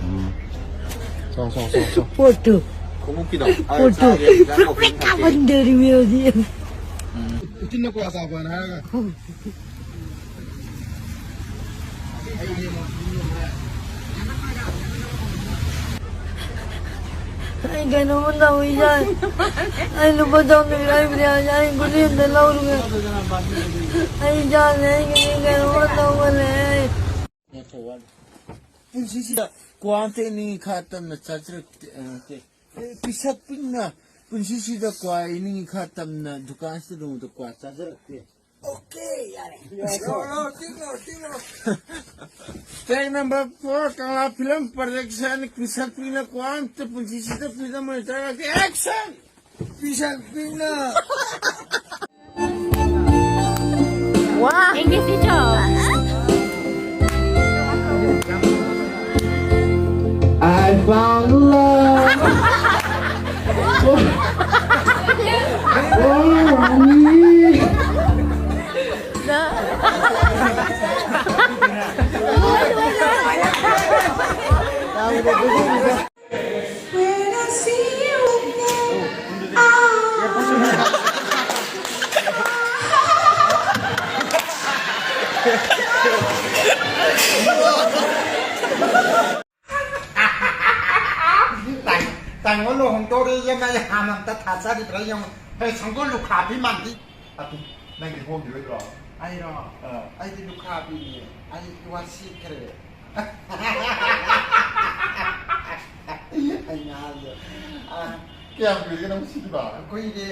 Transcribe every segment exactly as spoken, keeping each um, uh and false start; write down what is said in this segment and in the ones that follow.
ꯎꯝ꯫ ꯁꯣ, ꯁꯣ, ꯁꯣ, ꯁꯣ꯫ ꯄꯣꯠꯇꯨ꯫ ꯈꯣꯡꯎꯞꯀꯤꯗꯣ꯫ ꯄꯣꯠꯇꯨ꯫ ꯆꯥꯒꯦ, ꯏꯟꯖꯥꯡ ꯄꯨꯔꯥ ꯀꯣꯐꯤ ꯊꯛꯀꯦ꯫ ꯀꯥꯃꯟꯗꯔꯤꯃꯤ ꯍꯧꯖꯤꯛ꯫ ꯎꯝ꯫ ꯎꯆꯤꯟꯅ ꯀꯣ ꯑꯆꯥꯄꯣꯠꯅꯦ ꯍꯥꯏꯔꯒ꯫ ꯑꯩ ꯀꯩꯅꯣꯝꯃ ꯇꯧꯏ ꯏꯆꯥ꯫ ꯑꯩ ꯂꯨꯄꯥ ꯆꯍꯨꯝ ꯂꯩꯕ꯭ꯔꯥ? ꯑꯩ ꯒꯨꯂꯤ ꯑꯝꯇ ꯂꯧꯔꯨꯒꯦ꯫ ꯑꯩ ꯏꯆꯥꯁꯦ ꯑꯩꯒꯤꯗꯤ ꯀꯩꯅꯣꯝꯃ ꯇꯧꯈꯜꯂꯦ ꯑꯩ꯫ ꯄꯨꯟꯁꯤꯁꯤꯗ ꯀ꯭ꯋꯥ ꯑꯝꯇ ꯏꯅꯤꯡꯏ ꯈꯥ ꯇꯝꯅ ꯆꯥꯖꯔꯛꯇꯦ, ꯑ, ꯅꯠꯇꯦ꯫ ꯑꯦ, ꯄꯤꯁꯛ ꯄꯤꯛꯅ ꯄꯨꯟꯁꯤꯁꯤꯗ ꯀ꯭ꯋꯥ ꯏꯅꯤꯡꯏ ꯈꯥ ꯇꯝꯅ ꯗꯨꯀꯥꯟꯁꯤꯗ ꯅꯣꯡꯃꯇ ꯀ꯭ꯋꯥ ꯆꯥꯖꯔꯛꯇꯦ꯫ ꯑꯣꯀꯦ, ꯌꯥꯔꯦ꯫ ꯇꯦꯛ ꯅꯝꯕꯔ ꯐꯣꯔ, ꯀꯪꯂꯥ ꯐꯤꯂꯝ ꯄ꯭ꯔꯗꯛꯁꯟ, ꯄꯤꯁꯛ ꯄꯤꯛꯅ ꯀ꯭ꯋꯥ ꯑꯝꯇ ꯄꯨꯟꯁꯤꯁꯤꯗ ꯐꯤꯂꯝ ꯑꯣꯏꯅ ꯆꯥꯔꯛꯇꯦ꯫ ꯑꯦꯛꯁꯟ! ꯄꯤꯁꯛ ꯄꯤꯛꯅ꯫ Wow. English teacher. I found love. Oh, me. ꯇꯥꯏ-, ꯇꯥꯃꯣ ꯂꯨꯍꯣꯡꯗꯧꯔꯦ, ꯏꯕꯦꯝꯃ, ꯑꯩ ꯍꯥꯟꯅ ꯑꯝꯇ ꯊꯥꯖꯔꯤꯕ꯭ꯔꯥ ꯌꯦꯡꯉꯣ꯫ ꯍꯦ, ꯁꯪꯒꯣꯜ ꯂꯨꯈꯥꯕꯤ ꯃꯥꯟꯕꯤ꯫ ꯑꯗꯨ, ꯅꯪꯗꯤ ꯍꯣꯡꯈꯤꯔꯣꯏꯗ꯭ꯔꯣ? ꯑꯩꯔꯣ? ꯑꯥ꯫ ꯑꯩꯗꯤ ꯂꯨꯈꯥꯕꯤꯅꯦ꯫ ꯑꯩ ꯏꯋꯥ ꯁꯤꯈ꯭ꯔꯦ꯫ ꯑꯩ ꯉꯥꯏꯍꯥꯛ, ꯑꯥ꯫ ꯀꯌꯥꯝ ꯀꯨꯏꯔꯒꯦ ꯅꯪ ꯁꯤꯈꯤꯕ? ꯀꯨꯏꯔꯦ꯫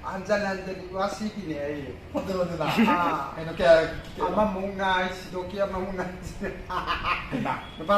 ꯍꯟꯖꯟ ꯍꯟꯖꯟ ꯏꯋꯥ ꯁꯤꯈꯤꯅꯦ ꯑꯩ꯫ ꯍꯟꯖꯟ ꯍꯟꯖꯟꯅ? ꯑꯥ꯫ ꯀꯩꯅꯣ, ꯀꯌꯥ, ꯀꯌꯥ? ꯑꯃꯃꯨꯛ ꯅꯥꯏ, ꯁꯤꯗꯣꯛꯈꯤ, ꯑꯃꯃꯨꯛ ꯅꯥꯏ꯫ ꯍꯩꯃꯥ꯫ ꯂꯨꯄꯥ